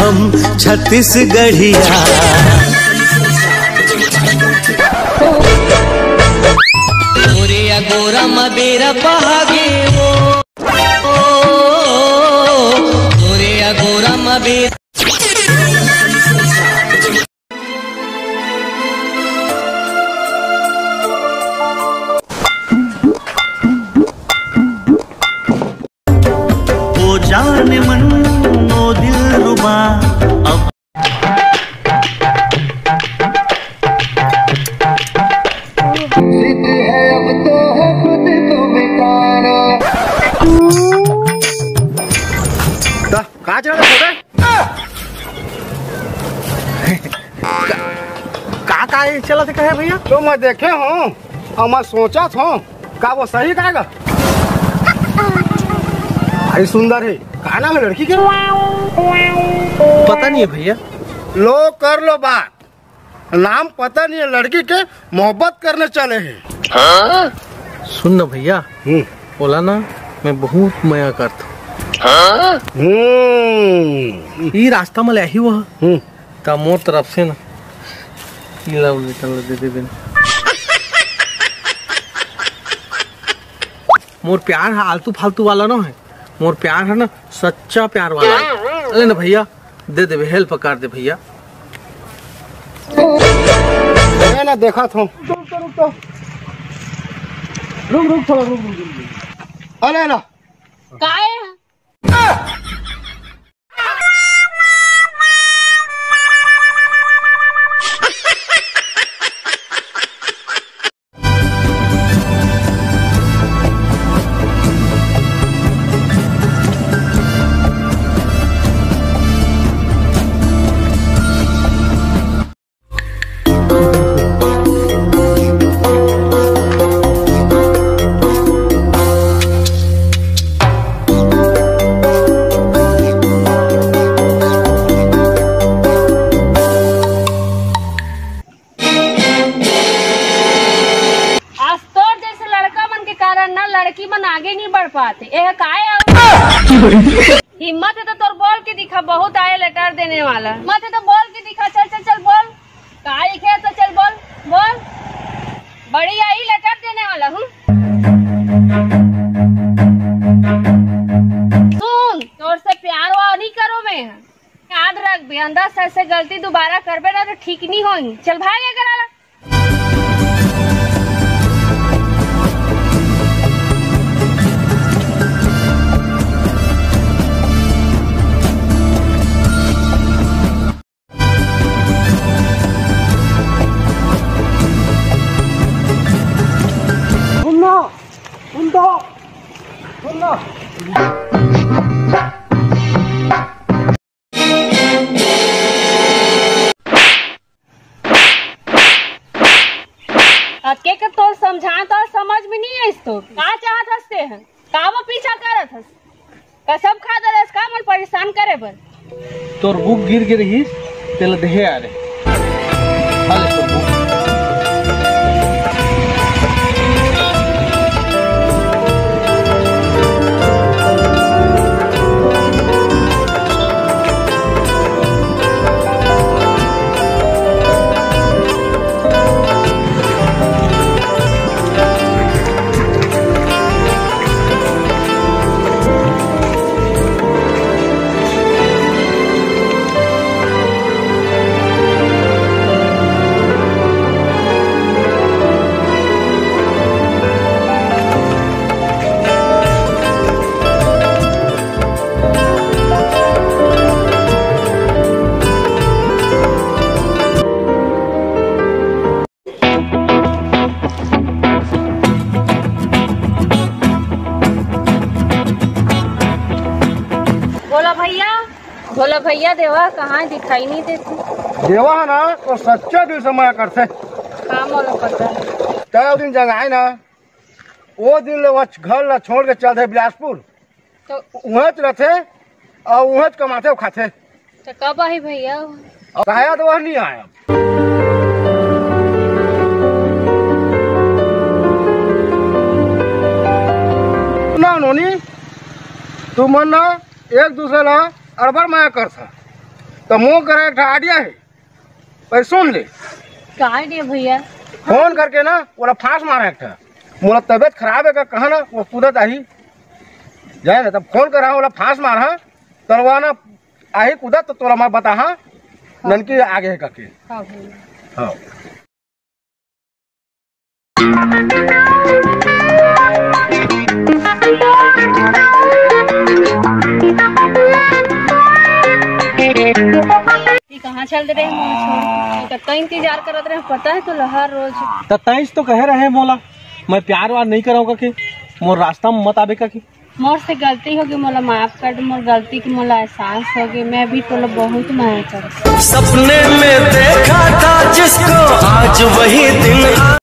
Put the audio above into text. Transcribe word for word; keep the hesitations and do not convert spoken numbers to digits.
छत्तीसगढ़िया। गोरे या गोरा म बेरा पहागे वो। गोरे या गोरा म बेरा। ओ जाने मन, ओ दिल रुबा, अब का चला रहा है? का, का ये चला थे कहे भैया? तो मैं देखे हूँ और मैं सोचा था, का वो सही कहेगा? भारी सुंदर है। का नाम है लड़की के? पता नहीं है भैया। लो, कर लो बात। नाम पता नहीं है, लड़की के मोहब्बत करने चले हैं। सुन ना भैया, हम्म। बोला ना, मैं बहुत मया करता हूँ। हम्म। ई रास्ता में ले ही वह। हम्म। त मोर तरफ से ना, ई love letter ला दे देबे ना। मोर प्यार ह आलतू फालतू वाला ना है, मोर प्यार है ना सच्चा प्यार वाला है। अरे ना भैया, दे देबे, help कर दे भैया। मैं ना देखा था। रुक, रुक, रुक, रुक। रुक, रुक, थोड़ा रुक, रुक, रुक, रुक। अरे ना। काय? आज तोर जैसे लड़का मन के कारण ना लड़की मन आगे नहीं बढ़ पाते। एह काय आऊ? हिम्मत है तो तोर बोल के दिखा, बहुत आए लेटर देने वाला। हिम्मत है तो बोल के दिखा, चल, चल, चल, बोल। का लिखे है तो चल बोल, बोल। बड़ी आई लेटर देने वाला हूँ। सुन, तोर से प्यार वार नहीं करो मैं। याद रख बे, अंदर से ऐसे गलती दोबारा करबे ना तो ठीक नहीं होई। चल भाग ये करा। सुन ना, सुन तो, सुन ना। अतके के तोर समझान तो समझ में नहीं आइस। तो का चाहत हस ते ह? का वो पीछा करत हस? कसम खा दे रस का मन परेशान करे बर? तोर बुक गिर गे रहिस, तेला देहे आ रे। खा ले तोर बुक। भोला भैया, भोला भैया, देवा कहाँ दिखाई नहीं देते? देवा है ना, तो सच्चा दिल से मया करते। हाँ, मोला पता है। तय दिन जगह है ना, वो दिन ले वो घर ला छोड़ के चल दे बिलासपुर। तो उहेंच रथे अउ उहेंच कमाथे अउ खाथे। तो कब आही भैया? अउ शायद वह नहीं आया। ना नोनी, तुमन ना एक दूसरे ला अड़बड़ मया करथा। तो मोर करा एक ठा idea हे, भाई सुन ले। का idea भैया? फोन करके ना ओला फांस मारा एक ठा। मोला तबीयत खराब हे का कहा ना, वो कूदत आही। जाए ना तब फोन करा, ओला फांस मारा, तलवा ना आही कूदत तो तोला मैं बताहा, ननकी आगे हे करके। हाँ भैया। हाँ। ये कहाँ चल रहे हैं मोर छोड़ के? कतका इंतजार करत रहे, पता है तोला, हर रोज। त तैंच तो कहे रहे मोला, मैं प्यार वार नहीं कराऊंगा के, मोर रास्ता में मत आबे का के। मोर से गलती होगे, मोला माफ कर दे, मोर गलती के मोला एहसास होगे, मैं भी तोला बहुत माया करत। सपने में देखा था जिसको, आज वही दिन